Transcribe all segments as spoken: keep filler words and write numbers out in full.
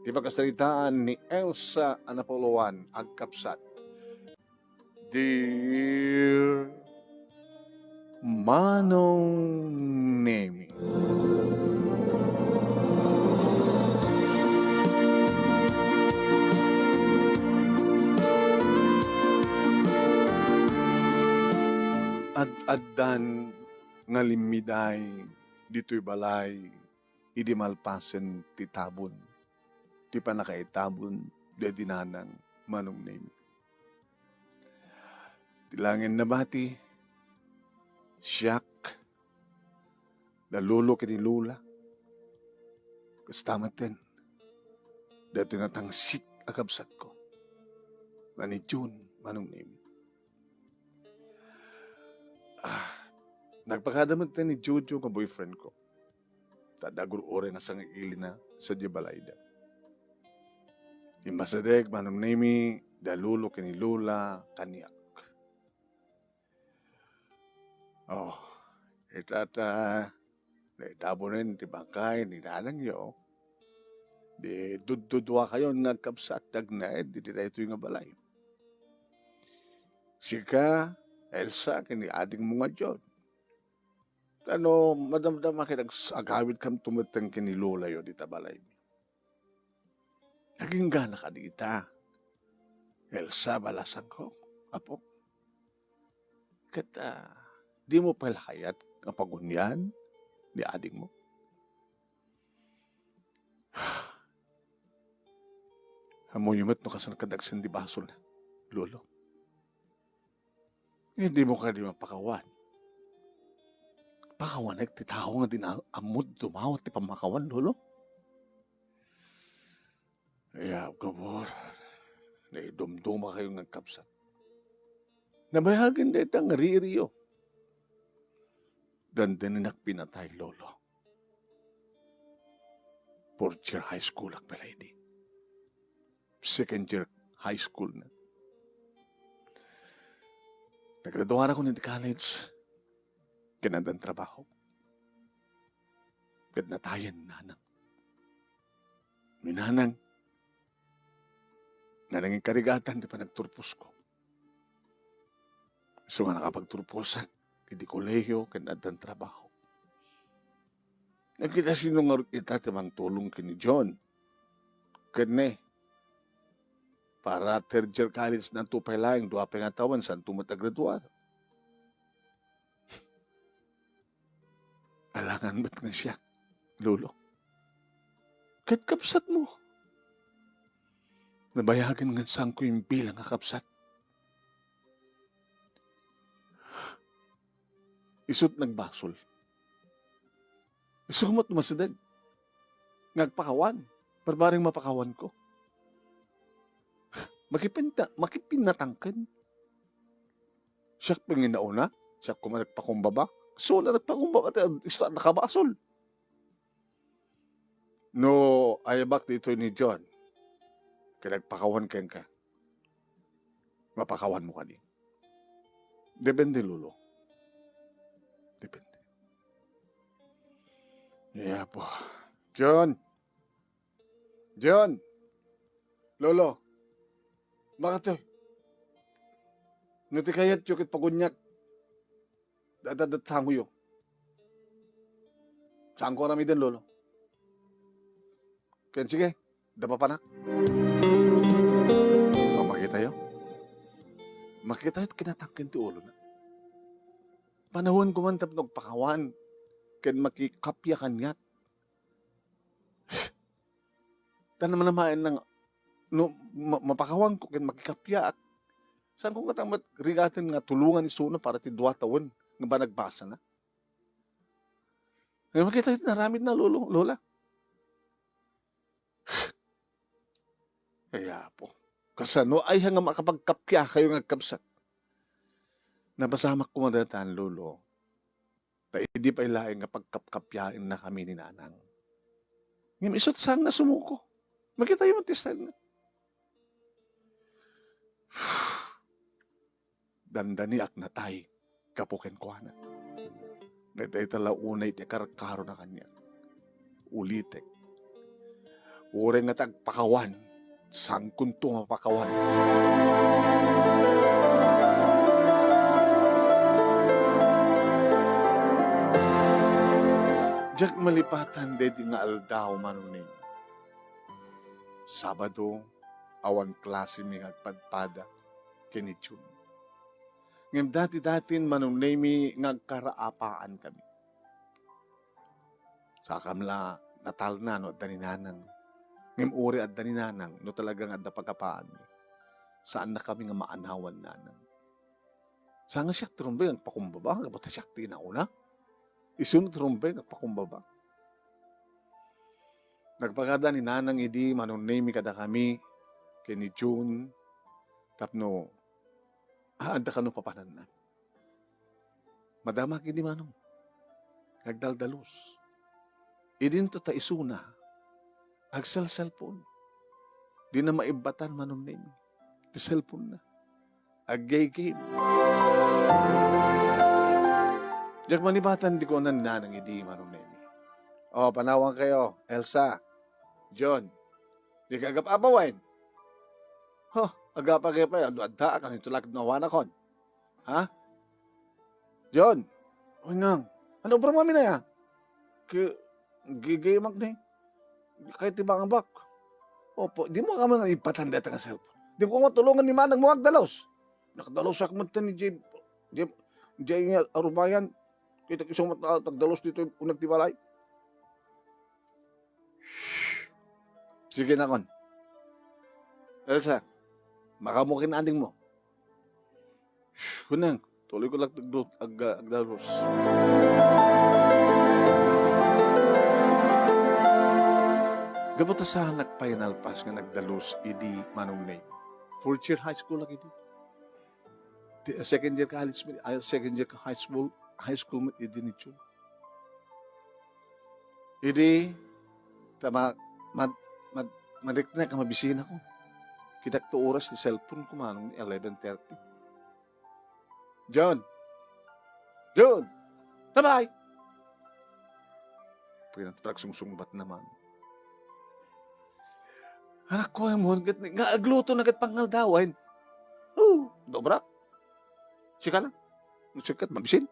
ti pakasaritaan ni Elsa a napuloan, agkabsat. Dear Manong Nemi. Ad-addan nga limmiday ditoy balay idi malpasen ti tabon, ti pannakaitabon daydi nanang, Manong Nemi. Ti laeng nabati, siak, da lolo ken ni lola, kasta metten daytoy natangsit a kabsatko, nga ni Jun, Manong Nemi. Ah, nagpakada metten ni Jojo nga boyfriendko. Ta adda gur-uray nga sangagilina sadiay balayda. Immasideg, Manong Nemi, da lolo ken ni lola kaniak. Oh, ita ta, naitabonen ti bangkay ni nanangyo. Di dudduduakayon nga agkabsat ti agnaed iti daytoy nga balay. Sika, Elsa, ken ni adingmo nga John. Ta no madamdama ket ag-, agawidkamto metten ken ni lolayo dita balaymi. Aginggana kadi ita, Elsa, balasangko, apo. Ket, ah, dimo pay la kayat nga pagunian ni adingmo? Ammoyo met no kasano kadagsen ti basolna, lolo. Dimo kadi mapakawan? Pakawanek ti tao nga di na ammod dumawat ti pammakawan, lolo. Ya, kabor. Naidumdumakayo nga agkabsat. Nabayagen dayta nga ririyo. Dandaninak pinatay, lolo. Fourth year high school ak pay la idi. Second year high school na. Nagraduarakon iti college. Ken addan trabaho. Ket natayen ni nanang. Ni nanang, nanang inkarigatan ti panagturposko. Isu nga nakapagturposak iti kolehiyo ken addan trabaho. Nagkita sino ngarud ita ti mangtulong ken ni John. Ken ne, para third year college na to pay laeng, dua pay nga tawen, santo met agraduar. Alangan met nga siak, lolo. Ket kabsatmo. Nabayagen nga saanko imbilang a kabsat. Isut' nagbasol. Isu met umasideg nga agpakawan. Barbareng mapakawanko. Makipinta-, makipinnatangken. Siak pay nga nauna, siak koma nagpakumbaba. So, na nagpakumbaba, ta, isu ta nakabasol. No, ayabak ditoy ni John, ket nagpakawan kenka. Mapakawanmo kadi. Depende, lolo. Depende. Ya po. John! John! Lolo! Bakit to? No ti kayatyo ket paguniak, dadadat sangoyo. Saanko aramiden, lolo. Ken sige, da papanak. O, makitayo. Makitayo ti kinatangken ti ulona. Panawen ko man tapno agpakawan ken makikappia kaniak. Ta namanamaen na nga, no, ma-, mapakawanko ken makikappiaak, saanko ngata met rigaten nga tulongan isuna para ti dua tawen nga banagbasana? Nga makita ti naramidna, lolo, lola. Ay, apo. Kasano aya nga makapagkappiakayo nga agkabsat? Napasamak koma daytan, lolo. Ta idi pay laeng nga pagkapkappiaennakami ni nanang. Ngem isut' saan nga sumuko. Makitayo met ti style na. Dandaniak natay gapu kenkuana. Dayta la unay ti karkarona kaniak. Ulitek. Uray nga ti agpakawan, saankonto nga mapakawan. Diak malipatan daydi nga aldaw, Manong Nemi. Sabado, awan klasemi nga agpadpada ken ni Jun. Ngem dati-datin, Manong Nemi, nga agkaraapaan kami. Sakam la, natalna no adda ni Nanang. Ngem uray adda ni Nanang, no talaga nga adda pagkapaanmi, saanna kami nga maanawan, Nanang. Saan nga siak ti rumbeng agpakumbaba, gapu ta siak ti inauna? Isu no ti rumbeng agpakumbaba. Nagpakada ni Nanang idi, Manong Nemi, kadakami ken ni Jun tapno, ah, adda kano papananna. Madamak idi, Manong, nga agdaldalus. Idinto ta isuna, agselselpon. Dina maibbatan, Manong Nemi, ti selponna. Aggay-game. Diak malipatan ti kuna ni Nanang idi, Manong Nemi. O, panawankayo, Elsa, Jun. Dika agap-apa wen? Huh, agapa kay pay, adu adda, kanito laeng no awanakon? Ha? Jun? Oy, Nang. Ano, obra mo amin aya? Ke, gigaymak ni. Kay ti bangabak. Opo, di mo kami nga ipatan deta nga cellphone. Di ko nga tulungan ni Manang mo agdalos. Nakadalusak met ni Jay, Jay, Jay nga arubayan. Kita isu met, ah, tagdalos ditoy uneg ti balay. Sige nakon. Elsa, makamukin adingmo. Kunang, tuloy ko lang agdu-, ag-, agdalus. Gapu ta saanak pay nalpas nga nagdalus idi Manong Neng. Fourth year high school lagi idi. Di, second year college, ah, second year high school, high school met idi ni Jun. Idi, ta ma-, ma-, ma-, mariknak a mabisinako. Kitak to oras ti cellphone ko, Manong, eleven thirty. Jun! Jun! Tabay! Paginaturag sungsungbat naman. Anak ko, ay mo, nga agluto na kat pangaldawan. Oh, dobra. Sika lang. Sikat, mabisin.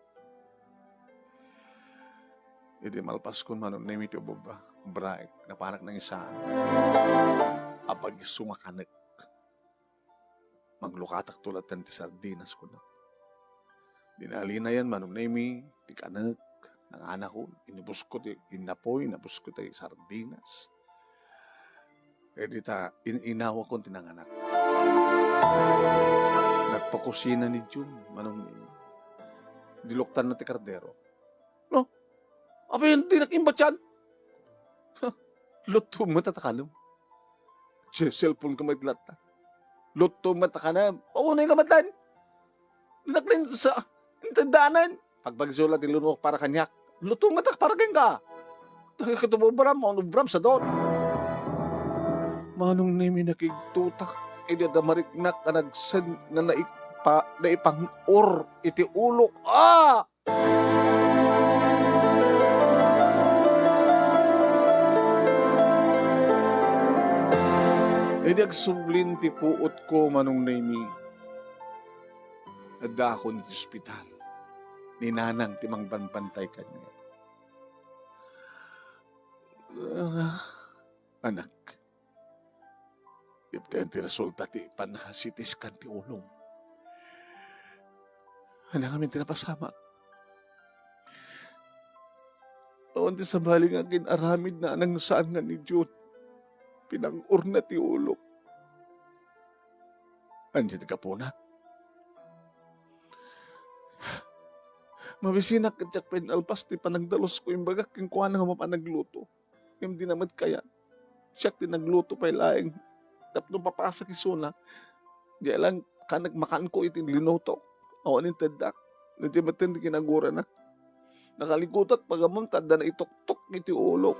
Idi malpas ko, Manong Nemi, ti ubobra, break, napanak nang isa. Apag isu nga kanek. Manglukatak to latta ti sardinas, kuna. Dinalinayan, Manong Nemi, ti kanek, nanganakon, inubos ko ti, innapoy, inubos ko ti sardinas. Idi ta, in-, inawakon ti nanganak. Nagpakusina ni Jun, Manong Nemi. Diluktanna ti kardero. No? Apay, dinak imbatian? Lutto met a takalem. Cellphone ka met latta. Lutto met a takalem. Paunay ka met laeng. Dinak laeng sa, inteddanan. Pagpagsulat ti lunok para kaniak. Lutong matak para kenka. Dagitoy ubram, maun ubram sa don. Manong Nemi, nakigtutak, idi adda mariknak nga nagsen-, nga naipa-, naipang-or iti ulok. Ah! Idi agsublin ti puotko, Manong Nemi, addaakon iti ospital. Ni Nanang ti mangbanbantay kaniak. Ah, anak, daytoy ti resulta ti pannaka-C T scan ti ulom. Ania ngamin ti napasamak? Awan ti sabali nga akin-aramid, Nanang, saan nga ni Jun. Pinang-orna ti ulok. Ania ti gapuna? Mabisinak ket diak pay nalpas ti panagdalusko, imbagak kenkuana nga mapan agluto. Ngem dina met kayat. Siak ti nagluto pay laeng tapno mapasak isuna. Diay lang kanek makaanko iti linutok. Awan inteddak. Daytoy metten ti kinagurana. Nakalikutak pay ammom ta adda naitoktok iti ulok.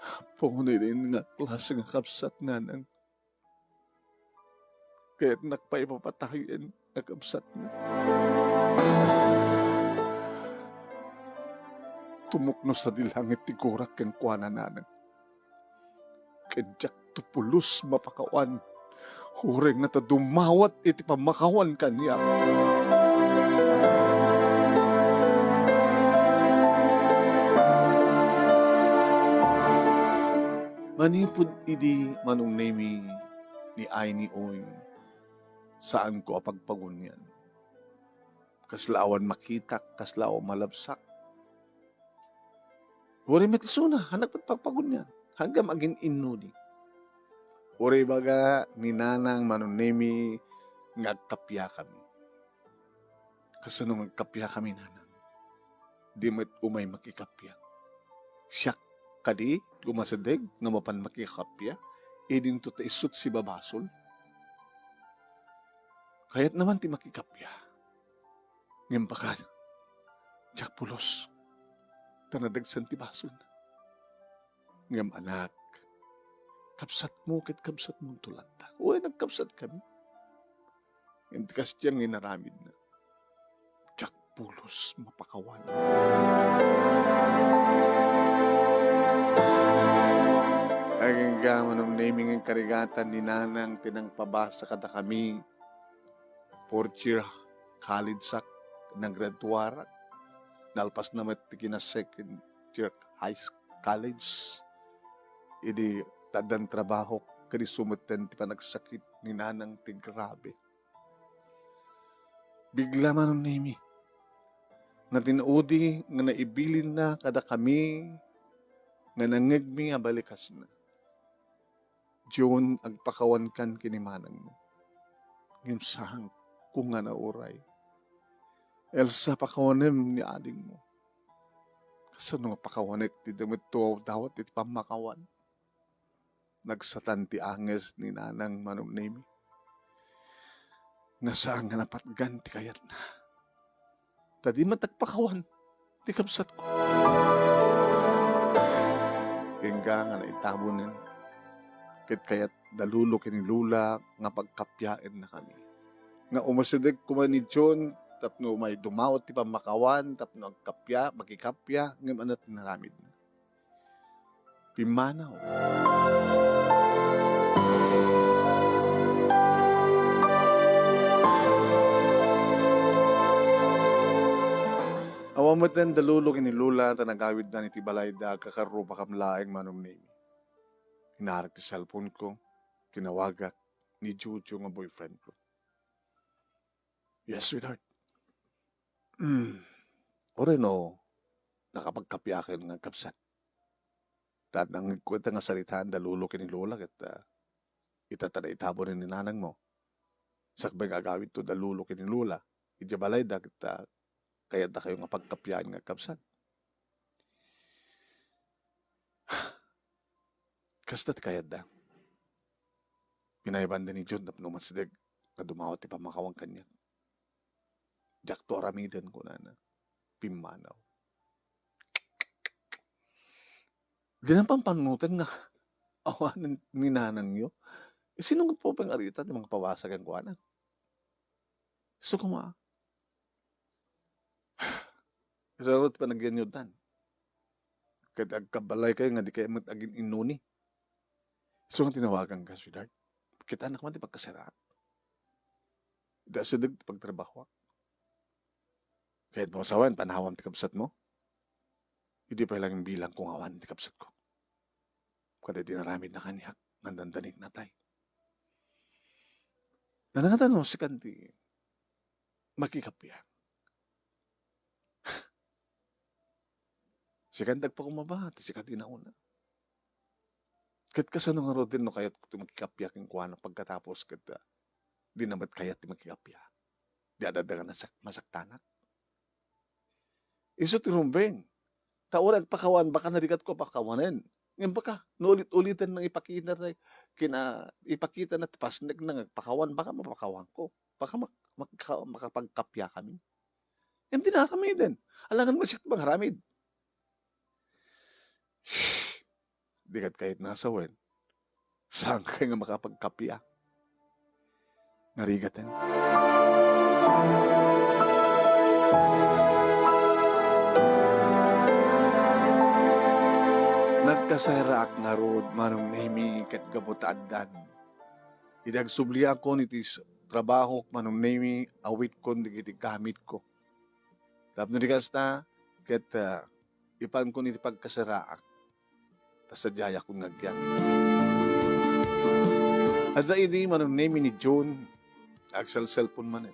Apo, no, dayta nga klase nga kabsat, Nanang. Kayatnak pay papatayen a kabsatna. Tumuknos sadi langit ti gurak kenkuana, nanang. Ket diakto pulos mapakawan. Uray nga ta dumawat iti pammakawan kaniak. Manipud idi, Manong Nemi, ni Aini, oy, saanko a pagpagunian. Kasla awan makitak, kasla awan malabsak. Uray met isuna, hanak met pagpagunian. Haanka agin-innuli. Uray ibaga ni Nanang, Manong Nemi, nga agkappiakami. Kasano nga agkappiakami, Nanang? Di met umay makikappia. Siak kadi umasideg nga mapan makikappia, idinto ta isut' sibabasol. Kayatna man ti makikappia. Ngem baka, diak pulos. Ta nadagsen ti basolna. Ngem anak, kabsatmo ket kabsatmonto latta. Uray nagkabsatkami. Ngem ti kasdiay nga inaramidna, diak pulos mapakawan. Agingga, Manong Nemi, nga karigatan ni Nanang ti nangpabasa kadakami. Fourth year college-ak, naggraduarak. Nalpasna met ti kina second year high s-, college. Idi ta addan trabahok, ket isu metten ti panagsakit ni Nanang ti grabe. Bigla, Manong Nemi, nga tin-udi nga naibilinna kadakami nga nangngegmi a balikasna. Jun, agpakawankan ken ni manangmo. Ngem saanko nga nauray. Elsa, pakawanem ni adingmo. Kasano nga pakawanek ti di met tumawdawat iti pammakawan? Nagsatan ti anges ni Nanang, Manong Nemi. Nga saan nga napatgan ti kayatna. Ta di met agpakawan ti kabsatko. Agingga nga naitabonen, ket kayat da Lolo ken ni Lola nga pagkappiaennakami. Nga umasideg koma ni Jun tapno umay dumawat ti pammakawan tapno agkappia, makikappia, ngem ania ti naramidna? Pimmanaw. Awan metten da Lolo ken ni Lola ta nagawiddan iti balayda, agkakarrupakam laeng, Manong Nemi. Inarak ti cellphone-ko, tinawagak ni Jojo nga boyfriend-ko. Yes, sweetheart. Hmm. Uray no, nakapagkapiakan nga kabsat. Ta nangngegko ita nga saritaan da Lolo ken ni Lola ket, ah, ita ta naitabonen ni nanangmo. Sakbay nga agawidto da Lolo ken ni Lola idiay balayda ket, ah, kayatdakayo nga pagkapiaan nga kabsat. Kasta ti kayatda. Pinaibanda ni Jun tapno umasideg nga dumawat ti pammakawan kaniak. Diakto aramiden, kunana. Pimmanaw. Dina pampannutan nga awanen ni nanangyo. Eh, sino nga pupeng arita ti mangpabasa kenkuana? Isu koma. Kasano ti panagyanyodan? Ket agkabalay kayo nga di kayo met agin-innuni. Isu nga tinawagan ka, sweetheart. Kitanak man ti pagkasaraak. Ita asideg ti pagtrabahoak. Kayatmo a sawen, panawam ti kabsatmo. Idi pay lang bilang ko nga awan ti kabsatko. Kada dinaramid na kaniak, nandandanik natay. Nanangatan no, sikan ti makikapian. Sikan ti agpakumaba, ti sikan ti nauna. Ket kasano nga rudin no kayat ti makikapia kenkuana pagkatapos ket, ah, di na met kayat ti makikapia? Di adda nga nasak-, masaktanak? Isu ti rumbeng. Ta uray agpakawan, baka narigatko a pakawanen. Ngem baka, no ulit-uliten nang ipakita tay, kina-, ipakita na ti pasnek nang agpakawan, baka mapakawanko. Baka mak-, mak-, makapagkapia kami. Ngem di naramiden. Alangan mo siya mangaramid. Di ket kayat nasawen. Saan kay nga makapagkapia? Narigaten. Nagkasayraak ngarud, Manong Nemi, ket gapu ta addan. Idi agsubliakon iti s-, trabahok, Manong Nemi, awitkon dagiti gamitko. Tapno di kasta, ket, ah, ipankon iti pagkasayraak. Ta sadiayakon nga agyan. Adda idi, Manong Nemi, ni June, agselselpon manen.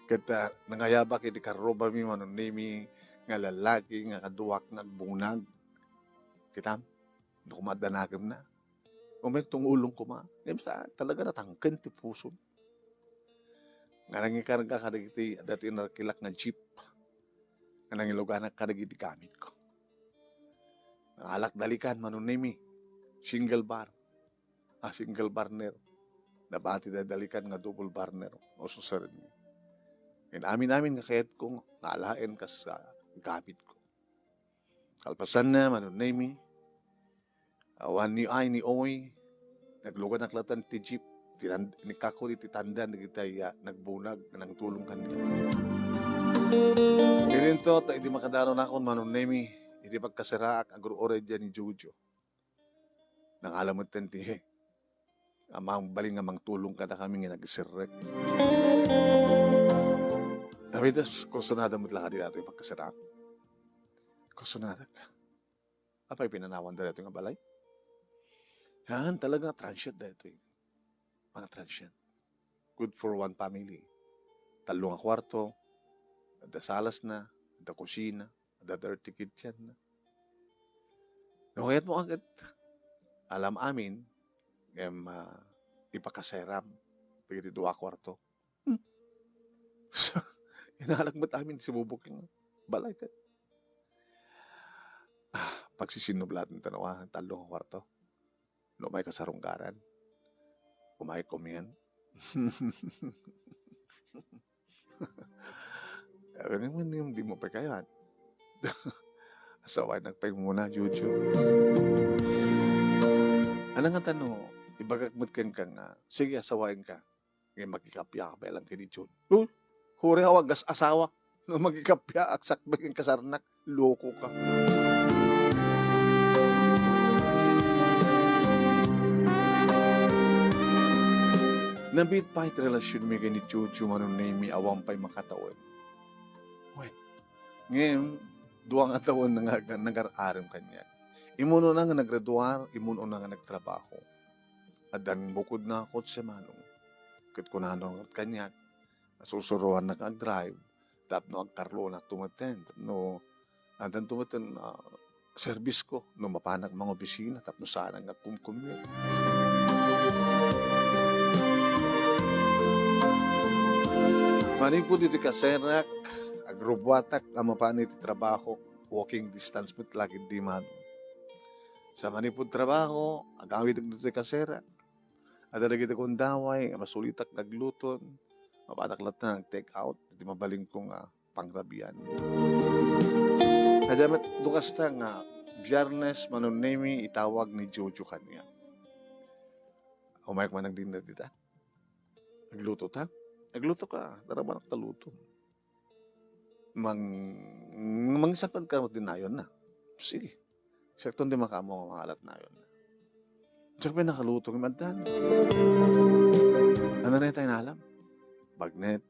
Ket, ah, nangayabak iti karrubami, Manong Nemi, nga lalaki nga kaduak nga agbunag. Kitam? No koma adda nakemna. Umek tungulong koma. Ngem sa, talaga natangken ti puson. Nga nangikarga kadagiti, dati narkilak nga jeep. Nga nangiluganak kadagiti gamitko. Nangalak dalikan, Manong Nemi. Single bar. Ah, single burner. Nabati da dalikan nga double burner. Ususarenmi. Ken amin-amin nga kayatko nga alaen kas, ah, gamitko. Kalpasanna, Manong Nemi, awan ni ay ni oy, nagluganak latta ti jeep, tinan-, inikakon iti tandan dagiti, ah, nagbunag nga nangtulong kaniak. Idinto, ta idi makadaronakon, Manong Nemi, idi pagkasaraak, agruray diay ni Jojo. Nangala metten ti, ah, mabalin nga mangtulong kadakami nga nagserrek. Awites, kursunada met la kadi datoy pagkasaraak. Kursunada ka. Apay pinanawanda daytoy nga balay? Haan, talaga, transient daytoy. Mga transient. Good for one family. Tallo nga kwarto, adda salasna, adda kusina, adda dirty kitchenna. No kayatmo ket, alam amin, ngem, ah, ipakaseram dagiti dua a kwarto. Hmm. Inalak met amin ti sibubukeng balay ket, ah, pagsisinublaten ta no, ah, tallo nga kwarto. No umayka sarunggaran, umayka umian. Ngem, ngem, dimmo pay kayat. Asawaennak pay muna, Jojo. Ania ngata no ibagak met kenka nga, sige, asawaenka. Ngem makikappia ka pay lang ken ni Jun. Uy, huri, awan kas asawa. No makikappia, agsakbay ken kasarnak. Loko ka. Nabiit pay ti relasionmi ken ni Jojo, Manong Nemi, awan pay makatawen. Wen, ngem, dua nga tawen nga nagar-arem kaniak. Immunona nga nagreduar, immunona nga nagtrabaho. Addan bukodna a kotse, Manong. Ket kunana kaniak, Susuroannak nga agdrive tapno agkarlonak tumeten. No, addan tumeten, ah, service ko no mapanak mangopisina tapno saanak nga agkumcommute. Manipud iti kaserak, agrubuatak a mapan iti trabaho, walking distance met la ketdi, Manong. Sa manipud trabaho, agawidak ditoy kaserak. Adda dagiti gundaway nga masulitak nga agluton, mapanak latta nga ag-take out iti mabalinko nga pangrabian. Adda met no kasta nga Biyernes, Manong Nemi, itawag ni Jojo kaniak. Umayek man agdinner dita. Agluto ta? Agluto ka, darabanak ta luto. Mang-, mangisangpet ka met ti nayonna. Sige. Siakton ti makaammo nga mangalat nayonna. Diak pay nakaluto ngem addan. Ania dayta inalam? Bagnet.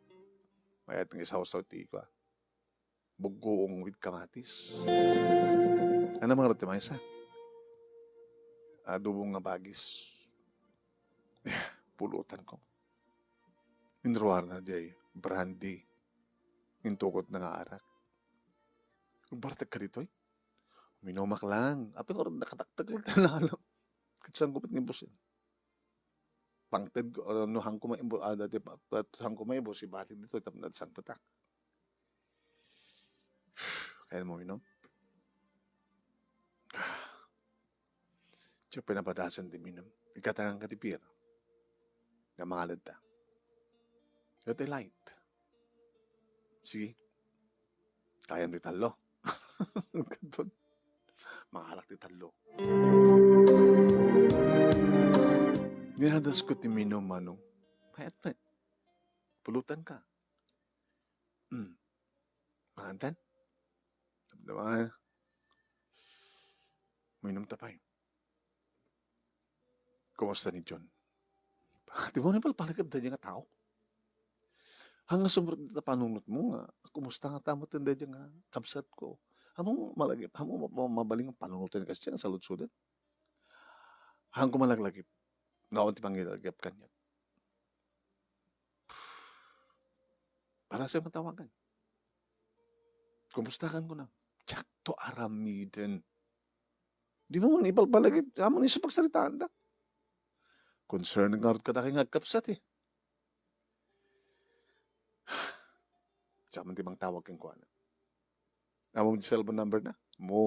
Mayat nga isawsaw ti ikua. Buggoong with kamatis. Ania ngarud ti maysa? Adobo nga bagis. Pulutanko. Inruarna diay brandy. Intukotna nga arak. Agbartek ka ditoy? Uminumak lang. Apay ngarud nakataktak lang ta inalam. Ket sangko met nga ibusen. Pangted ko, ah, no hanko maibo-, ah, dati pa, pa, hanko maibo, sibatik ditoy tapno sangpetak. Kayatmo uminom? Diak pay napadasan ti uminom. Ikatagan ka ti beer. Nga mangalad ta. Dati light. Sige. Kayam ti tallo. Kadton. Mangalak ti tallo. Ninadas ko ti uminom, Manong. Mayat met. Pulutan ka. Hmm. Mangan ta? Diba? Uminom ta pay. Kumusta ni John? Di mo ni palpalagip daydiay nga tao? Hanggang sumurot ta panunot mo nga, kumusta nga tama ten daydiay nga kabsat ko? Amo malagip, amo ma-, ma-, mabaling ang panunutan kasi siya, saludsuden. Hanggang ko malaglagip, naon ti pangilagip kanya. Para sa matawagan. Kumusta kan kuna? Diak to aramiden. Di mo man ipalpalagip, amo ni sa pagsaritaan da. Concern nga rod kadakay nga agkapsat eh. Sa man ti mangtawag kenkuana. Amo ti cellphone number na? Mo.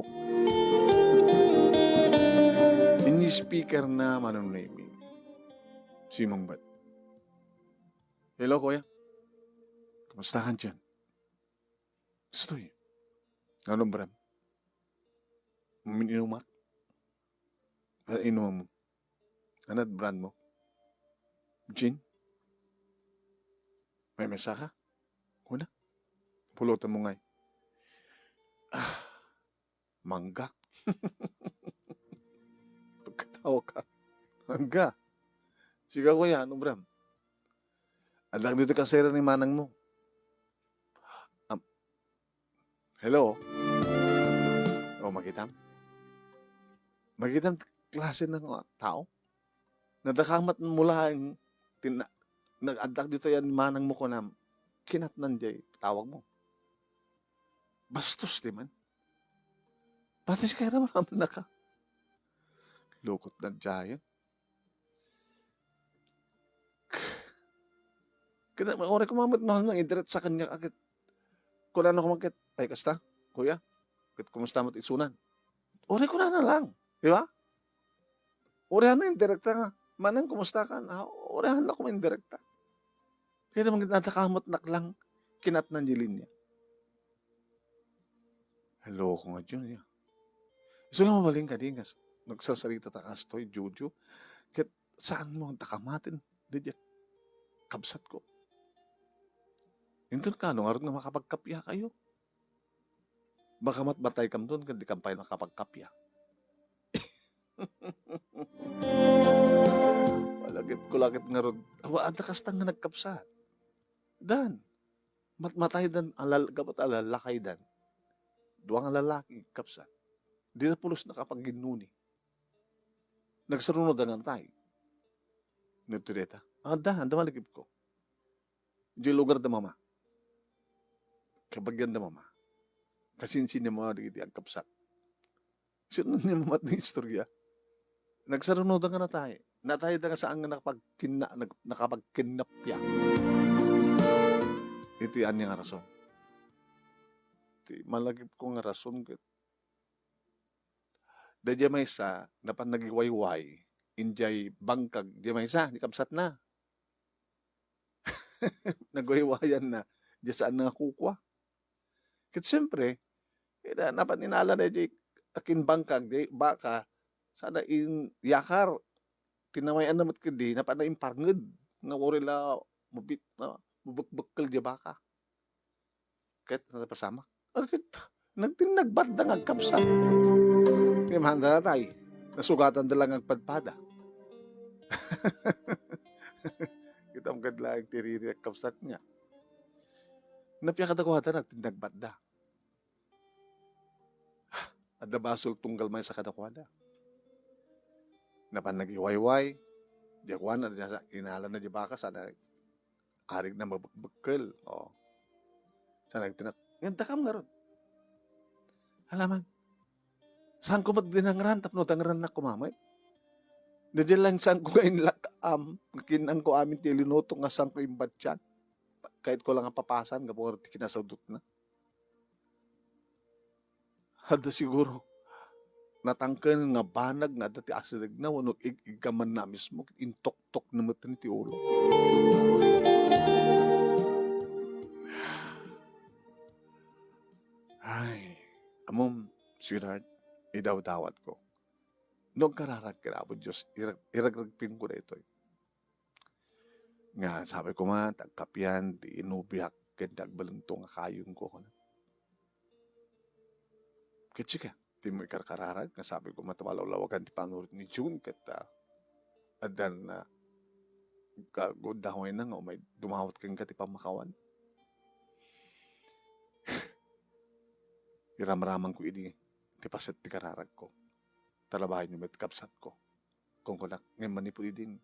Ini speaker na manunimi. Simong bat. Hello, kuya. Kumusta ka dyan? Gusto eh. Ano, Bram? Umiinumak? Ano inuman mo? Ano brand mo? Gin? May mesa ka? Una? Pulutan mo ngay. Ah, mangga. Pagkatawa ka. Mangga. Sigaw ko yan, Bram. Anak dito kasera ni manang mo. Am-, hello? O, makitam? Makitam klase ng, ah, tao? Nadakamat mula ang tina-, nag-addak dito yan manang mo kunam, kinatnan jay tawag mo. Bastos di man. Pati si Kyra, wala man naka. Lukot na jay. Kada, oray ko mamat mahal nang idiretsa kanya agad. Kunana ko man ket, "Ay, kasta, kuya, ket kumusta met isunan?" Oray kunana lang, di ba? Oray na indirekta nga, "Manang, kumusta ka?" Ah, oray na ko indirekta. Kaya naman, natakamot nak lang, kinatnan di linya. Hello, ko nga dyan, ya. So nga mabalin ka di nga, nagsasarita ta kastoy, Jojo. Ket saan mo ang takamatin, di dya, kabsat ko. Inton kano, ngarud nga makapagkapya kayo. Baka matmatay kam doon, ket di kam pay makapagkapya. Malagip ko lakit ngarud. Awa, adda kasta nga nagkapsat. Dan. Matmataydan, alal-, gapu ta alalakaydan. Dua nga lalaki, kabsat. Dida pulos nakapagginnuni. Nagsarunoda nga natay. Nagto deta. Adda, adda malagip ko. Di lugar da mama. Kabagyan da mama. Kasinsin ni mama dagiti agkabsat. Sino ni mama ti istorya? Nagsarunoda nga natay. Natay da nga saan nga nakapagkinna-, nag-, nakapagkinnapya. Iti ania nga rason. Ti malagip ko nga rason ket, daydiay maysa, napan nagiwayway, injay bangkag, di maysa, ni kabsat na. Nagwaywayan na, di saan nga kukua. Ket siyempre, ida, napan inala na di akin bangkag, di baka, sana in yakar, tinamayan na met ket di, napan na imparnged, nga uri la, mabit-, na, mabekbekkel di baka. Ket napasamak. Agit, nagtinnagbat da nga agkabsat. Ti manda natay, nasugatan da lang agpadpada. Kitam kad laeng ti riri agkabsat niya. Napia kadakuada, nagtinnagbat da. Adda basol tunggal maysa kadakuada. Napan nagiwayway, di kuan, inala na di baka, sana arig na mabekbekkel. O. Sa nagtinak-, nga dakam ngarud. Alaman. Saan ko met dinangran tapno dangran na kumamay? Dadi lang saan ko nga inlak-am, nga kinang ko amin ti linuto nga saan ko imbatyan. Kahit ko lang ang papasan, gapu nga ti kinasudot na. Adda siguro natangken nga banag nga adda ti asidegna wenno ig-iggamanna a mismo, intoktok na met ti ulo. Ay, ammom, sweetheart, idawdawat ko. No agkararag ken Apo Dios, irag-, iragragpin ko daytoy. Nga sabi ko man, ti agkapian, ti inubiak, ken ti agbalento nga kayonko, kuna. Ket sika, dimo ikarkararag nga sabi ko, matabalawlawagan ti panurit ni June, ket, ah, addan, ah, ka-, gundawayna nga umay dumawat kenka ti pammakawan. Iramraman ko idi ti paset ti kararag ko. Tarabayan yo met, kabsat ko. Kunkunak, ngem manipud idin.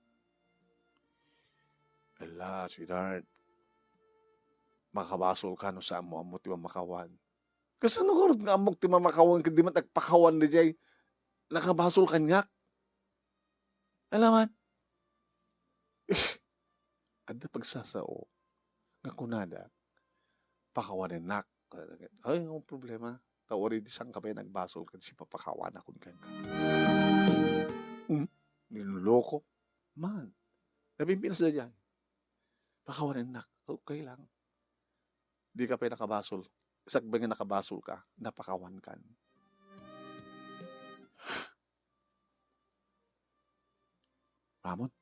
Ala, sweetheart. Makabasol ka no saan mo ammo ti mamakawan. Kasano garud nga ammok ti mamakawan ket di man agpakawan daydiay nakabasol kaniak? Alaman? Adda pagsasao nga kunada, "Pakawanennak." Ay, ang problema. Ta already saan ka pay nagbasol ket sipapakawanakon kenka. Hmm? Niloloko? Man. Napimpinas daydiay. Pakawanennak. Okay lang. Di ka pay nakabasol. Sakbay nga nakabasol ka, napakawankan. Amon.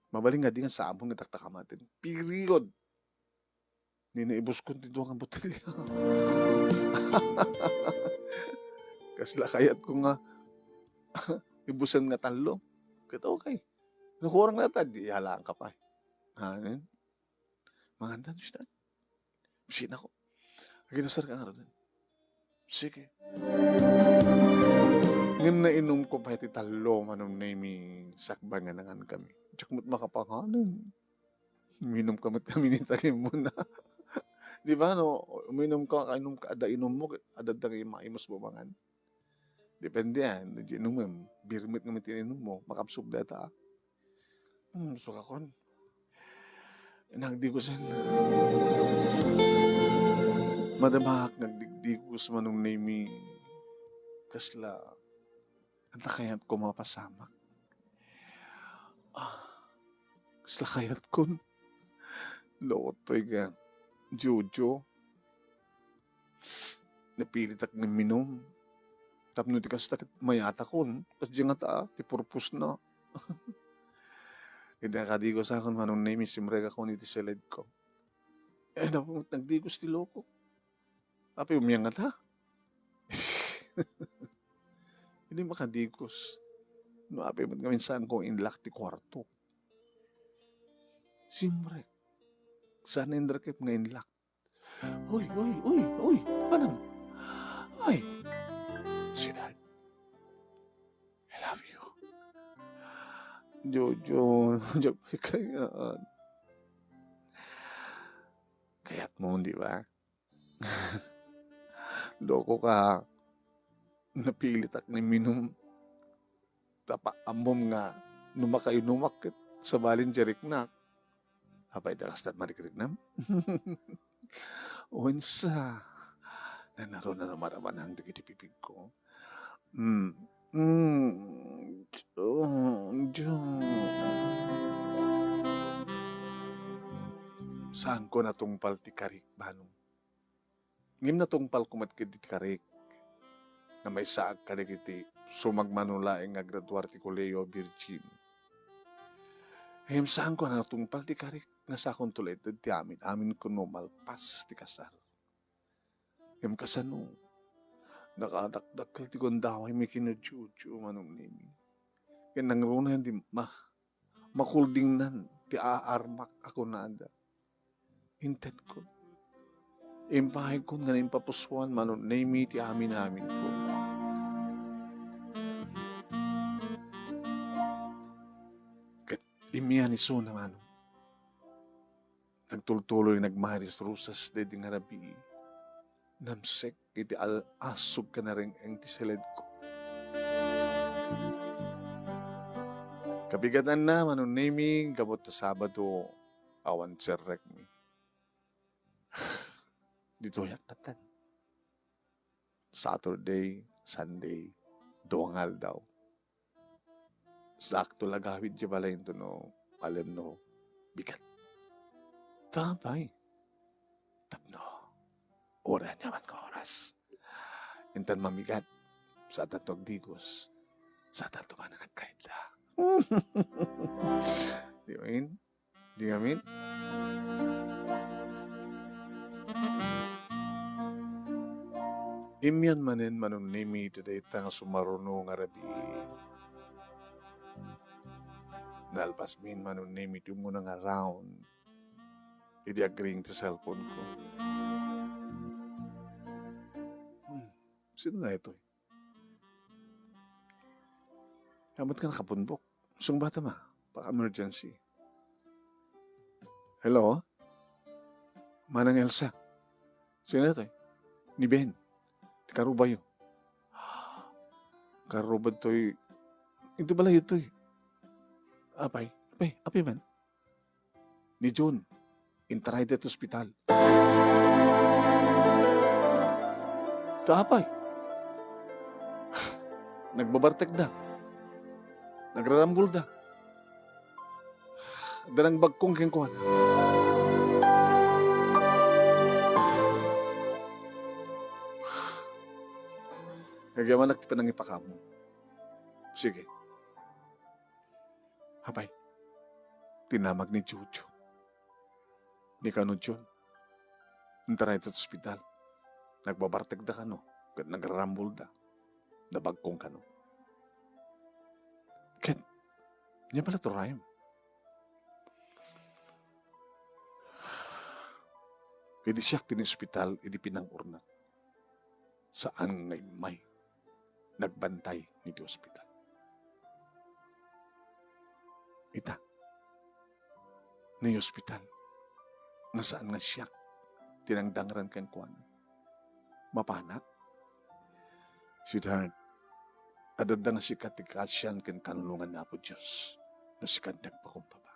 Mabalin nga di nga sa amon nga taktakamaten. Period. Ni naibuskon ti dua nga botelya. Kasla kayat ko nga ibusen nga tallo. Ket okay. Nakurang na ta, di yalaan ka pa. Anen? Mangan ta, Diyos na. Sina ko? Aginasar ka nga rin. Sige. Ngem nainum ko pay ti tallo, Manong Nemy, sakbay nga nangan kami. Diak met makapanganen. Uminom kami, kami ni talim mo na. Di ba, no? Uminom ka, kainom ka, adda inom mo, adda, adda nga maimus mo mangan. Depende yan, no, di inumem. Beer met nga met ti inum mo, makabsog dayta, ah. Hmm, sukakon. Nagdigusen. Madama ak nga agdigdigos, Manong Nemy. Kasla, anta kayat ko mapasamak? Ah, kasla kayat kon. Daw toy ka, Jojo. Napilitak nga minum. Tapno ti kasta ket mayatakon. Kasdiay ngata, ti purpose na. Iti nakadigusak, Manong Nemy, simrekakon iti siledko. Eh, napu-, nagdigos ti lokok. Apay, umiang ngata? Idi makadigos. No, apay met ngamin saanko inlock ti kuarto. Simrek. Saan inrekep nga inlock? Uy, uy, uy, uy, papanam. Ay, sweetheart, I love you. Jojo, Jojo, kayat. Kayat mo, di ba? Loko ka. Napilitak nga minum. Tapa-, ammom nga no makainumak ket sabalin ti riknak. Apay, ta kastat marikriknam? Wensa, nanaro na numarabanan dagiti pipigko. Mm. Mm. Jo-, jo-, saanko natungpal ti karik, Manong. Ngem natungpalko met ketdi ti karik nga maysaak kadagiti sumagmamano laeng nga aggraduar ti Colegio Virgin. Ngem saanko a natungpal ti karik nga sakonto la itdi ti amin-aminko no malpas ti kasar. Ngem kasano? Nakadakdakkel ti gundawaymi ken ni Jojo, Manong Nemy. Ken nangruna di ma-, makuldingnan ti aarmak a kunada. Intedko. Impaayko nga naimpapusoan, Manong Nemy, ti amin-aminko. Ket immian isuna, Manong. Nagtultuloy, nagmaris-rusas daydi nga rabii. Namsek iti al-, asog ken nareng-eng ti siledko. Kabigatanna, Manong Nemy, gapu ta Sabado, awan serrekmi. Ditoyak natan. Saturday, Sunday, dua nga aldaw. Sakto la gawid ti balay, intono, alam no, bigat. Tapay. Tapno, uray aniaman nga oras. Intan mamigat, saan tanto agdigos, saan tanto man nga agkayda. Di ba, in? Di ngamin? Immian manen, Manong Nemi, iti dayta nga sumaruno nga rabii. Nalpasmin, Manong Nemi, ti umuna nga round idi agring ti cellphone ko. Hmm, sino nga itoy? Kamat ka nakapunbok. Sungbata ma, baka emergency. Hello? Manang Elsa. Sino itoy? Ni Ben. Ti karubayo. Karuba toy. Ito bala itoy. Apay, apay, apay man. Ni Jun, intaray dayta ospital. Ta apay? Nagbabartekda. Nagrarambulda. Adda nagbagkong kenkuana. Nagyamanak ti panangipakam. Sige. Apay, tinamag ni Jojo. Ni kano Jun, intaray ta ospital. Nagbabartekda kano, ket nagrarambulda. Nabagkong kano. Ket, nia bala ti urayem. Idi siak ti naospital, idi pinangunaak. Saan nga immay nagbantay iti ospital. Ita, nia ospital, nga saan nga siak ti nangdangran kenkuana. Mapanak? Sweetheart, adda nga sika ti kasian ken kanunongan ni Apo Dios no sika ti nagpakumbaba.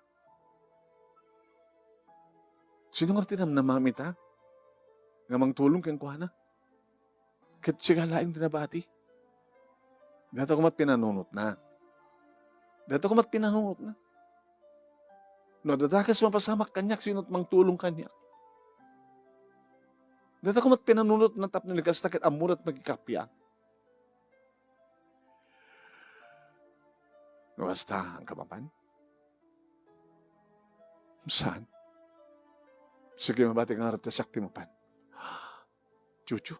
Sino nga ti namnamam ita nga mangtulong kenkuana? Ket sika laeng ti nabati. Dayta koma ti pinanunotna. Dayta koma ti pinanunotna. No adda dakes mapasamak kaniak, sino ti mangtulong kaniak? Dayta koma ti pinanunotna tapno ni kasta ket ammona ti makikappia. No kasta, haanka mapan? Saan? Sige, mabati ngarud ta siak ti mapan. Jojo,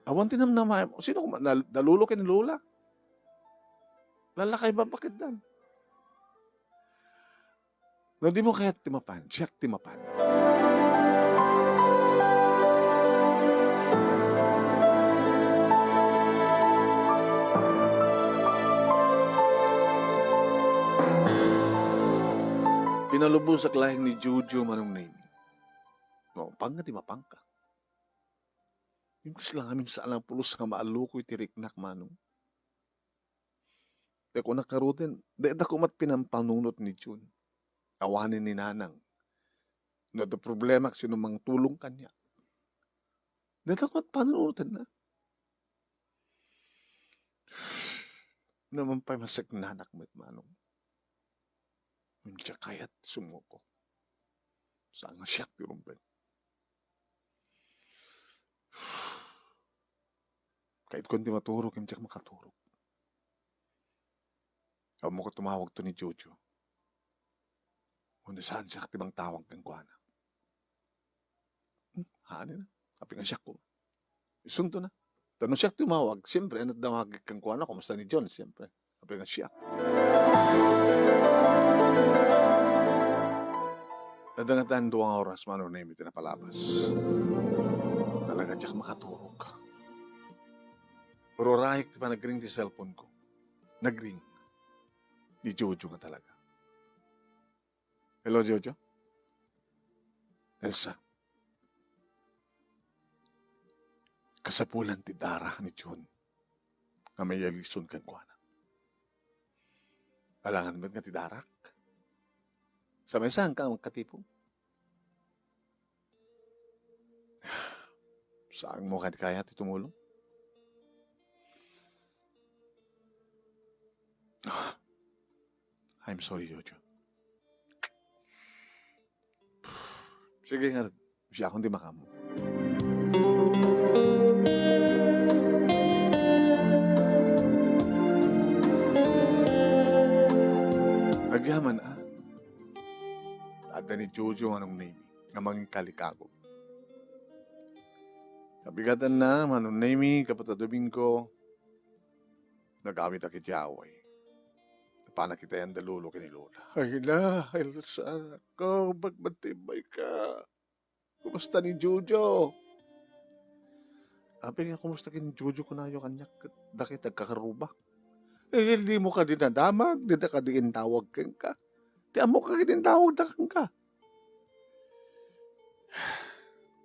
awan ti namnamaem. Sino koma? Nal-, da lolo ken ni lola? Lalakay, babaketdan. No dimo kayat ti mapan, siak ti mapan. Pinalubosak laeng ni Jojo, Manong Nemi. No, pangngadi mapanka. Imbes la ngamin saan a pulos nga maallukoy ti riknak, Manong. Ti kunak ngaruden, dayta koma ti pinampanunot ni Jun. Awanen ni Nanang. No adda problemak, sino mangtulong kaniak? Dayta koma ti panunotenna. Naman pay masagnanak met, Manong. Ngem diak kayat sumuko. Saan nga siak ti rumbeng. Kayatko ti maturog, ngem diak makaturog. Ammok a tumawagto ni Jojo. Wenno saan siak ti mangtawag kenkuana. Hmm, haanna. Apay nga siak ko. Isunto na. Ta no siak tumawag, siyempre, ano damagik kenkuana, kumusta ni John, siyempre. Apay nga siak. Nadangatan dua nga oras, Manong Nemi, ti napalabas. Talaga, diak makaturog. Pero urayek ti panagring ti cellphone ko. Nagring. Ni Jojo nga talaga. Hello, Jojo? Elsa. Kasapulan ti dara ni John nga mayalison kenkuana. Alangan met nga ti darak. Sa maysa, haanka makatipon. Saanmo kadi kayat ti tumulong? Ah, I'm sorry, Jojo. Sige nga, siakon ti makaammo. Agyaman, ah. Adda ni Jojo, Manong Nemi, nga mangikalikagum. Nabigatanna, Manong Nemy, gapu ta Domingo, nagawid a ketdi away. Napanak iti ayan da Lolo ken ni Lola. Ay na, Elsa, ko, magmatimbay ka. Kumusta ni Jojo? Apay nga, kumusta ken ni Jojo, kunayo kaniak, ket dagiti agkakarrubak. Eh, dimo kadi nadamag, dida kadi intawag kenka. Ti ammok kadi intawagda kenka.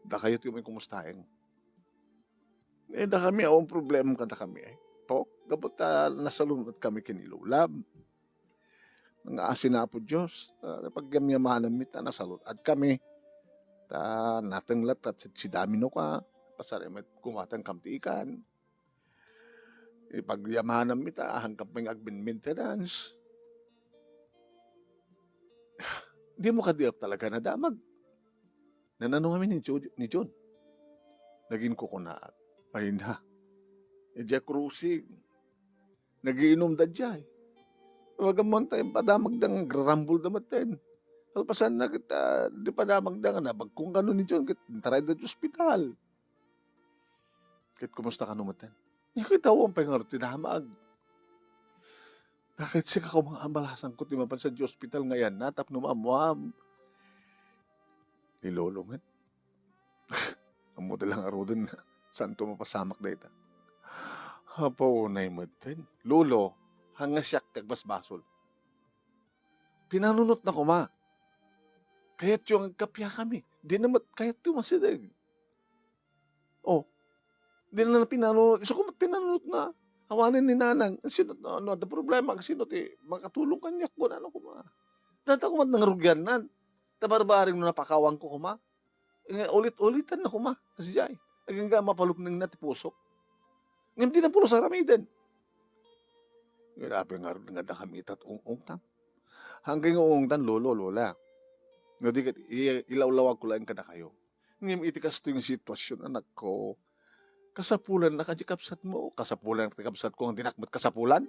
Dakayo ti umay kumustaen. Eh, dakami, awan problema kadakami, eh. Po, gapu ta nasalun-otkami ken ni Lola. Nga asin Apo Dios, ah, pagyamyamananmi ta nasalun-otkami. Ta nateng latta ti, ti damino ka, pasar met kumatang kam ti ikan. Ipagyamananmi ta, ahan kam pay nga agmaintenance. Dimo kadi talaga nadamag. Nanano ngamin ni Jo-, ni John? Naginkukunaak. Ay na. Idiay krusing. Nagiinumda idiay. Awan man tayo padamagda nga agrarambulda metten. Kalpasanna ket, ah, di padamagda nga nabagkong kano ni John ket intarayda ti ospital. Ket kumusta kano metten? Ket awan pay ngarud ti damag. Ket sika koma nga abalasanko ti mapan sadiay ospital nga ayanna tapno maammuam. Ni Lolo met. Ammo ti la ngaruden, saanto mapasamak dayta. Apo, unay metten. Lolo, haan nga siak ti agbasbasol. Pinanunotna koma. Kayatyo nga agkappakami. Dina met kayatyo masideg. Oh. Dina na pinanunot. Isu koma pinanunotna. Awanen ni Nanang. Sino, no, no, adda problema, sino ti makatulong kaniak? Kunana koma. Dayta koma ti nangarugianna. Ta barbareng no napakawanko koma. Nga ulit-ulitan na koma. Kasdiay. Agingga mapaluknengna ti pusok. Ngem dina pulos aramiden. Apay ngarud nga dakami ita ti ung-ungtan? Haan nga ung-ungtan, Lolo, Lola. No di ket, i-, ilawlawagko laeng kadakayo. Ngem iti kastoy nga sitwasyon, anakko, kasapulannak a di kabsatmo, kasapulannak ti kabsatko nga dinak met kasapulan.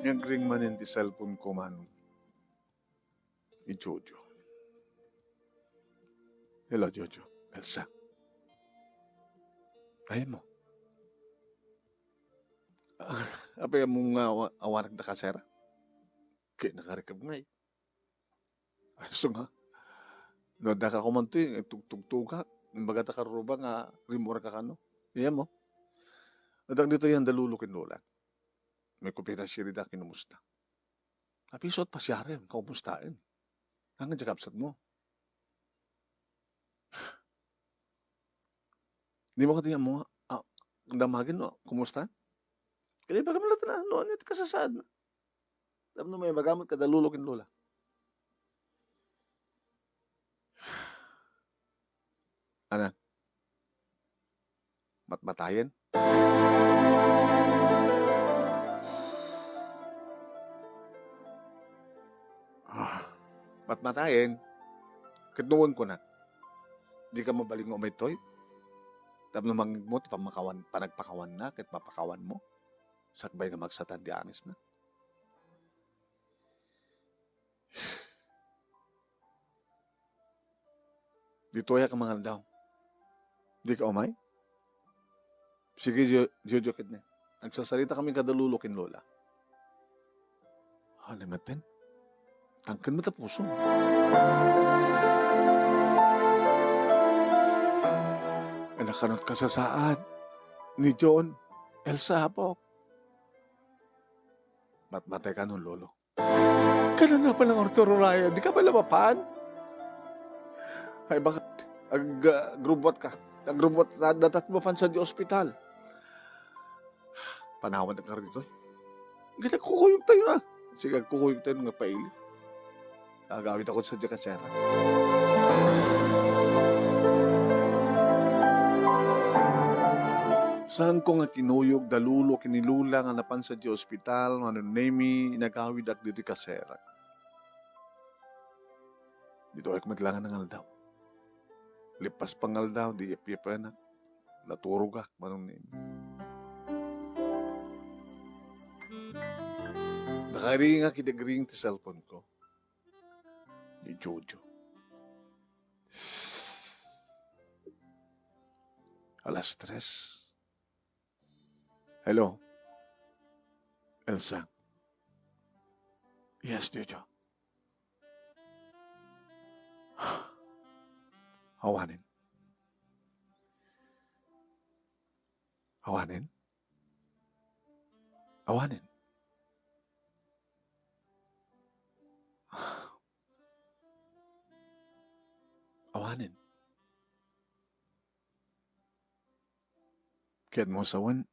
Ngem ring manen ti cellphone ko, Manong. Ni Jojo. Hello, Jojo. Elsa. Ay mo. Apay mo nga awa-, awanak da kasera? Kay nakarikab ngay. Ay, so nga. No, daka ko man to, eh, tugtugtugak. Imbaga ta karuba nga, rimura ka kano. Iya mo. Adak dito yan, da Lolo ken Lola. May kupira siya rida, kinumusta. Apiso at pasiarem, kaumustaen. Ang nga kabsat mo. Di mo katiyan mo, ah, damagen, no? Kumusta? Kaya ibaga mo lahat na, no? Ano ito kasasaad na? Tapno may magamit kada Lolo ken Lola. Ana? Matmatayen? Ah, matmatayen? Ket nuon kuna, di ka mabalin nga umaytoy? Tapno mangngeg mo ti pamakawan, panagpakawan na, ket mapakawan mo? Sakbay nga magsatan di anis na. Ditoyak a mangaldaw. Di ka umay? Sige, Jojo, ketdi. Agsasarita kami kada Lolo ken Lola. Ano metten? Tangken matapuson. Anak, kanot kasasaad ni John, Elsa, apok. Matmatay ka nun, Lolo. Kanana pa lang, Arturo Raya, di ka ba lamapan? Ay, bakit? Ag, ah, grubwat ka. Agrubwat, da-, datat mo pan sa di ospital. Panawan ka rin ito. Gina, kukuyog tayo na. Sige, kukuyog tayo nga paili. Agawid ako sa di kasera. Saan ko nga kinuyog da Lolo ken ni Lola nga napan sa di ospital, Manong Nemy, inagawid ak ditoy kasera. Ditoy ak met lang nga nangaldaw. Lipas pangaldaw, di iyap-iyapenak. Naturogak, Manong Nemy. Nakaringak idi agring ti cellphone ko. Jojo. Alas tres. Hello? Elsa? Yes, Jojo. Awanen. Awanen? Awanen. Awanen. Ket mo sawen,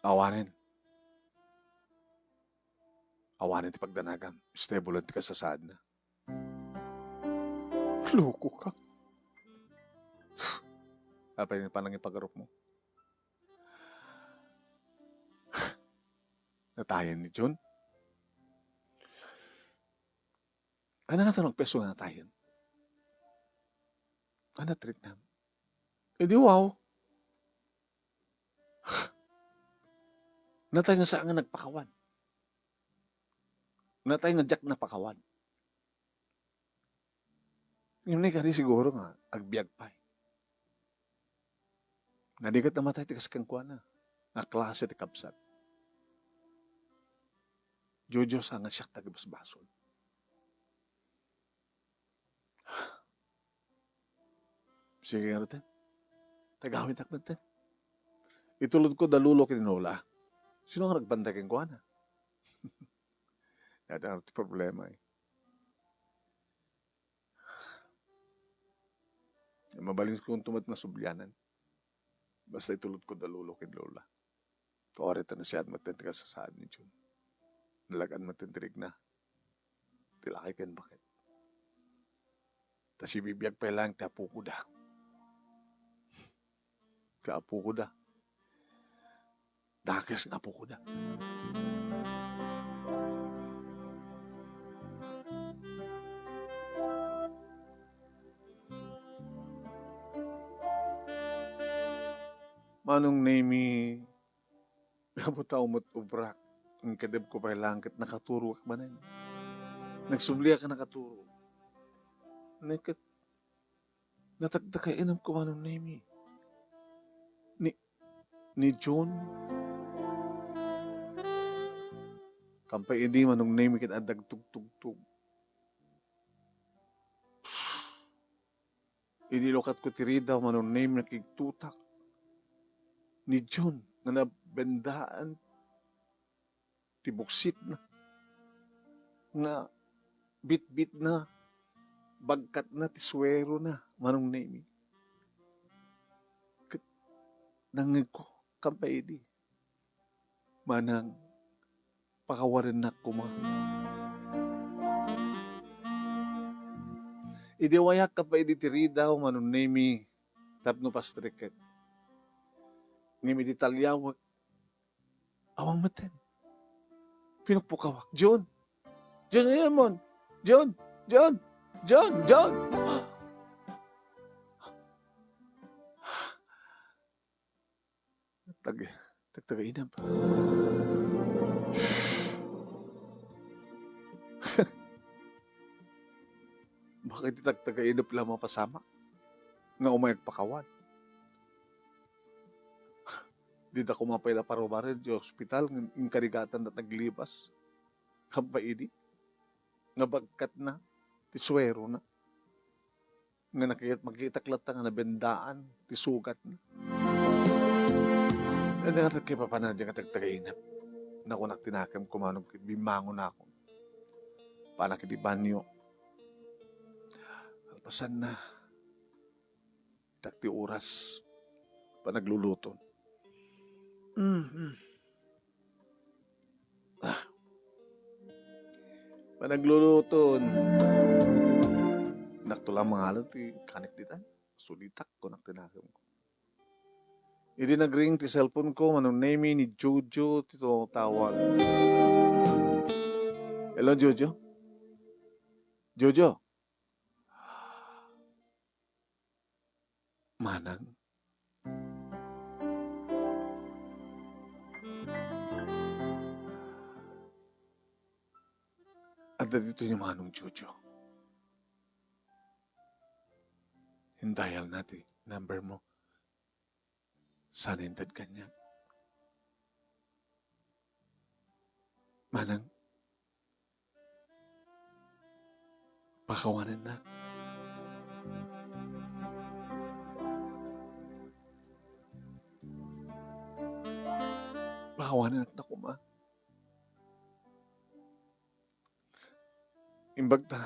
awanen. Awanen ti pagdanagam. Stable ti kasasaadna. Loko ka. Apay ni panangipagarup mo? Natayen ni Jun? Ano nga tanong peso nga natayen? Ano trick na? Eh di wow. Natay nga saan nga nagpakawan. Natay nga diak napakawan. Ngem ni kadi siguro nga agbiag pay. Nadikat namatay ti kas kenkuana. Nga klase ti kabsat. Jojo sa nga siak tagbasbasol. Sige nga ruten. Tagawitak metten. Itulod ko da Lolo ken Lola. Sino nga nagbantay kenkuana? Dati ti problema eh. Mabalin ko tumat nga sublianan. Basta itulod ko da Lolo ken Lola. Tuari ta nasiad metten ti kasasaad ni Jun. Nalagan metten ti rigna. Ti laki ken baket. Ta sibibiag pay lang ti apoko da. Ti apoko da. Dakes nga apoko da. Manong Nemi, apo tao met ubrak, ngem kadem ko pay lang ket nakaturoak manen. Nagsubliak a nakaturo. Ket nataktakay inam ko Manong Nemi. Ni, ni Jun. Kampay idi Manong Nemi ket adda agtugtugtog. Idi lukatko ti ridaw, Manong Nemi, nakigtutak ni Jun nga nabendaan ti buksitna, nga bitbitna, bagkatna ti suwerona, Manong Nemi. Ket nangngegko, kampay idi. Manang, pakawarennak koma. Idi awayak kappay idi ti ridaw, Manong Nemi, tapno pastreket. Ngem idi taliawek, awan metten. Pinukpukawak. Jun! Jun, ayun mon! Jun! Jun! Jun! Jun! Tag-, tagtagainep. Bakit ti tagtagainep la mapasamak? Nga umay agpakawan. Dida koma pay la parubaren ti ospital, ngem inkarigatan da taglibas. Kampay idi. Nga bagkatna ti suwerona. Nga nakit-, makitak latta nga nabendaan ti sugatna. Ket nga tagkipapanan nga tagtagainep. Nakunak ti nakemko manong ket bimmangonakon. Panak iti banyo. Alpasanna. Itak ti oras. Panagluluto. Mm, mm. Ah. Panagluluton. Nakto la mangalo ti kanik ditan. Sulitak ko nak tinakemko. Idi nagring ti cellphone ko, Manong Nemi, ni Jojo ti tumawag. Hello, Jojo? Jojo? Manang? Adda ditoy ni Manong Jojo. Indayalna ti number mo. Sana inted kaniak. Manang, pakawanennak. Pakawanennak na koma. Imbag ta,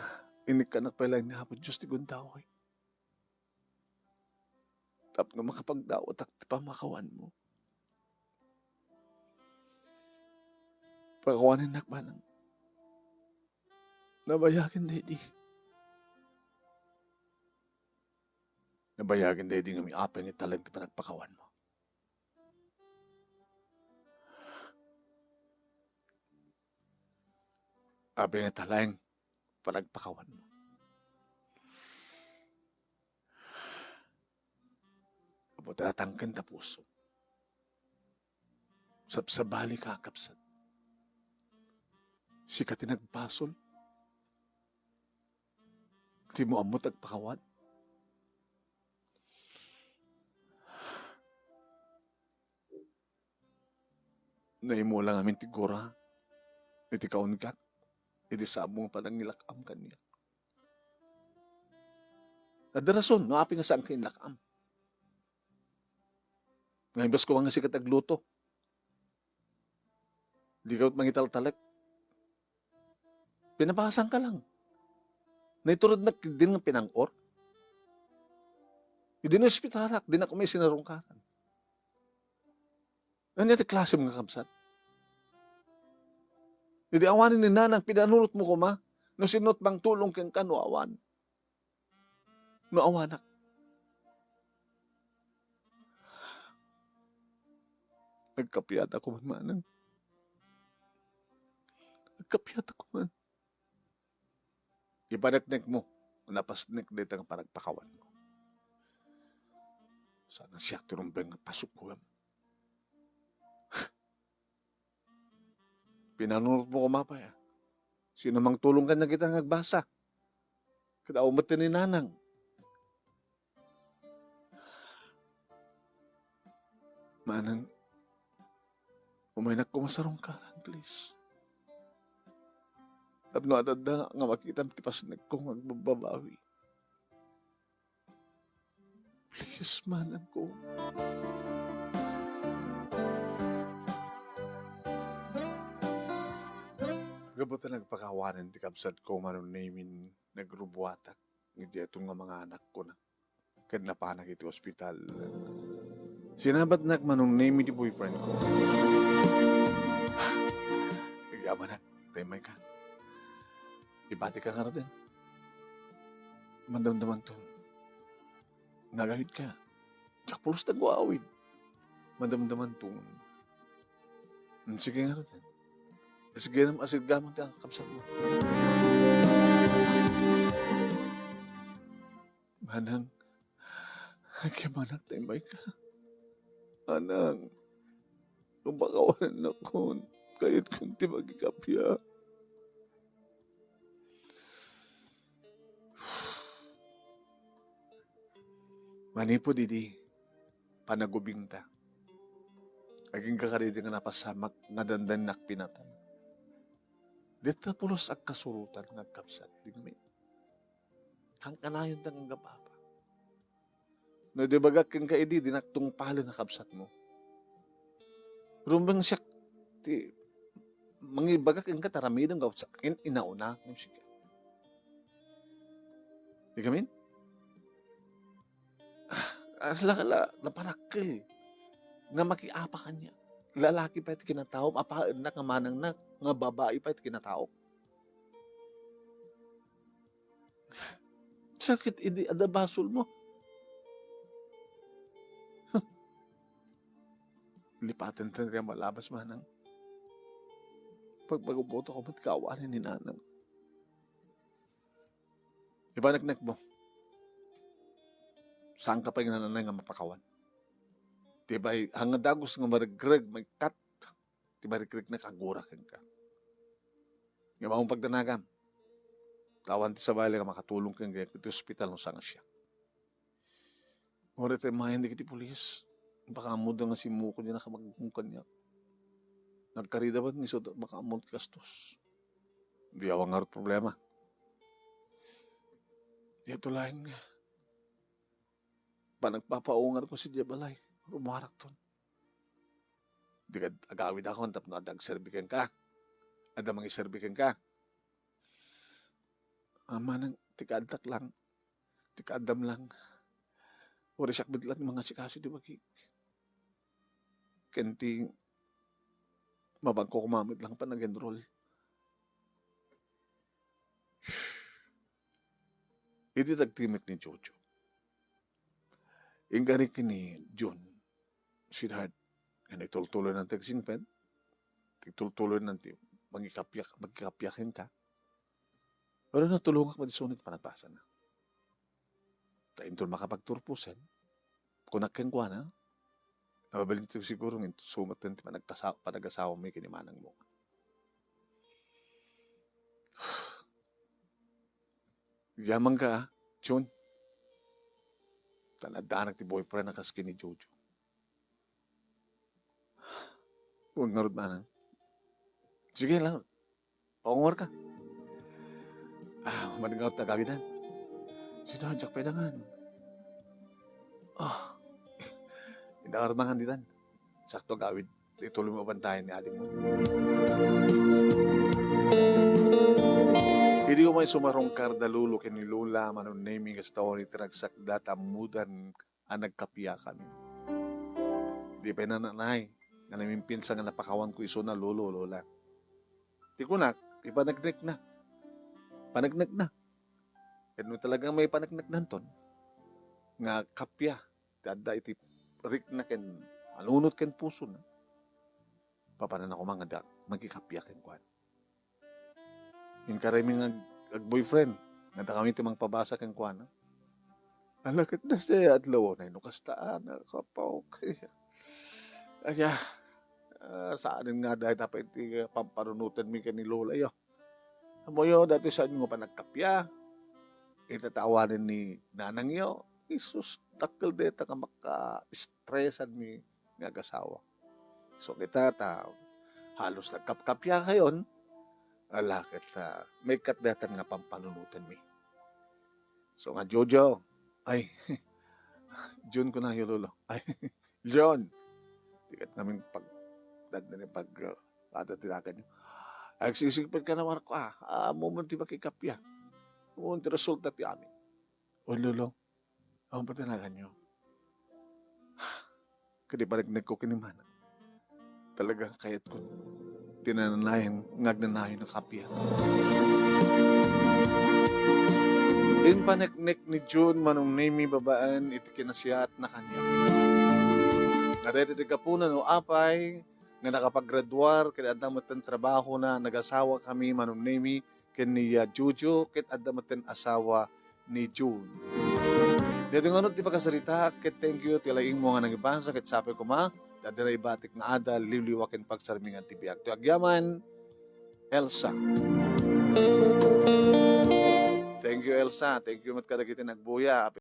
inikkanak pay laeng ni Apo Dios ti gundaway. Tapno makapagdawatak ti pamakawanmo. Pakawanennak, manang. Nabayagen daydi. Nabayagen daydi ngem apay nga italem ti panagpakawanmo. Apay nga italem panagpakawanmo. Apo, talatangken ta puso. Sabsabali ka, kabsat. Sika ti nagbasol. Di mo ammo ti agpakawan. Naimula ngamin ti gura iti kaunggatak, iti sabong panangilak-am kaniak. Adda rason no apay nga saanka inlak-am. Nga imbes koma nga sika ti agluto, dika met mangitaltalek. Pinapasanka lang. Naiturednak ketdin nga pinang-or. Idi naospitalak, dinak koma isinarungkaran. Ania ti klasem nga kabsat? Idi awanen ni nanang, pinanunotmo koma no sino ti mangtulong kenka no awan. No awanak. Nagkapiatak koma, manang. Nagkapiatak koma. Ipaneknekmo, napasnek dayta nga panagpakawanmo. Sana siak ti rumbeng nga pasukoem. Pinanunotmo koma pay, a. Sino mangtulong kaniak ita nga agbasa? Ket awan met ti ni nanang. Manang, umaynak koma sarungkaran, please. Tapno adda nga makitam ti pasnekko nga agbabbabawi. Please, manang ko. Gapu ta nagpakawanen ti kabsatko, Manong Nemin, nagrubuatak iti aton nga mga anakko na. Ket napanak iti ospital. Sinabatnak, Manong Nemi, ti boyfriend ko. Agyamanak, tay mayka. Ibatika ngaruden. Madamdamanton. Nagawidka. Diak pulos ti agawid. Madamdamanton. Hmm, sige ngaruden. Sige, asiggamon ti kabsatmo. Manang, agyamanak, tay mayka. Manang, no pakawanennakon, kayotkon ti makikappia. Manipud idi panagubingta, agingga kadaydi nga napasamak nga dandannak pinatay. Dita pulos agkasurotan nga agkabsat, di kami. Kankanayonta nga agpapa. No idi ibagak kenka idi, dinak tungpalen a kabsatmo. Rumbeng siak ti mangibagak kenka, taramidem nga in-, inauna ngem sika. Di kami? Ah, la, la, naparakkel nga makiapa kaniak. Lalaki pay ti kinataom, apaennak nga manangnak, nga babai pay ti kinataok. Sakit idi adda basolmo. Lipaten ta nga malabas, manang. Pagpaguboto ko met kawanen ni nanang. Ibaneknekmo. Saanka pay nga nanay nga mapakawan. Ti bay, haan nga dagus nga maregreg, maikkat. Ti maregreg nga agura kenka. Ngem awan pagdanagam. Awan ti sabali nga makatulong kenka iti ospital no saan a siak. Uray ta immayen dagiti pulis, baka ammok nga simmukod nga nakabagong kaniak. Nagkarida met nga isu, baka ammok ti gastos. Di awan ngarud problema. Daytoy laeng nga panagpapaungarko sadiay balay. Rumuarakton. Di kad agawidakon tapno adda agserbi kenka. Adda mangiserbi kenka. Amanang ti kaaddak lang, ti kaaddam lang. Uray siak met lang mangasikaso ti bagik. Ken ti mabanko koma met lang panag-enroll. Idi tagtimek ni Jojo, inggari ken ni Jun, "Sweetheart, nga itultuloy nan ti agsinpet, itultuloy nan ti mangikappiak, mangikappiak kenka. Pero natulongak met isu ti panagbasana. Ta inton makapagturposen, kunak kenkuana, mabalin ti siguro nga inton sumaten ti panagtasa-, panag-asawami ken ni manangmo." Yamanka, ah, Jun. Tan addanak ti boyfriend a kas ken ni Jojo. Wen ngarud manang. Sige lang. Paungarka. Ah, madingar ta gawidan. Sweetheart, diak pay dangan. Ah, inda ngarud mangan ditan. Sakto gawid. Ituloy mo bantayan ni adingmo. Idi umay sumarungkar da Lolo ken ni Lola, Manong Nemy, kasta iti nagsakda ta ammodan a nagkappiakami. Di pay nananay nga namimpinsan nga napakawanko isuna, Lolo, Lola. Ti kunak, ipaneknekna. Paneknekna. Ket no talagang maipanekneknanton nga kappia ti adda iti rikna ken manunot ken pusona, papananna koma nga diak mangikappiak kenkuana. Inkaraymi nga ag-, ag-boyfriend, nga dakami ti mangpabasa kenkuana. Ala, ket daydiay a adlaw, no kasta a, nakapaw kaya. Aya, ah, saanen nga dayta pay ti pampanunotenmi ken ni Lola, yo. Ammoyo, daytoy saan nga panagkappia. Ita ta awanen ni nanangyo. Jesus, dakkel dayta nga maka-estresanmi nga agasawa. So, kita ta halos nagkapkappiakayon, ala ket, ah, maikkat dayta nga pampanunotenmi. So nga, Jojo, ay, Jun kunayo, Lolo. Ay, John. Di ket ngamin pag-, dagdagiti pag-, ah, ada ti daganyo. Ay, agsigsigpet ka na, Marco, ah. Ah, ammom ti makikappia. Ammom ti resulta ti amin. O, Lolo, awan pay ti naganyo. Ket ipaneknekko ken ni Manang. Talaga, kayatko ti nananayon nga agnanayon a kappia. Impaneknek ni Jun, Manong Nemy, babaen iti kinasiatna kaniak. Nga daytoy ti gapuna no apay nga nakapagraduar ket adda metten trabahona, nagasawakami, Manong Nemy, ken ni, ah, Jojo, ket adda metten asawa ni Jun. Daytoy ngarud ti pakasaritaak, ket thank you ti laingmo nga nangibasa, ket sapay koma, ti adda naibatik nga adal, liwliwa ken pagsarmingan ti biag. Ti agyaman, Elsa. Thank you, Elsa. Thank you met kadagiti nagbuya.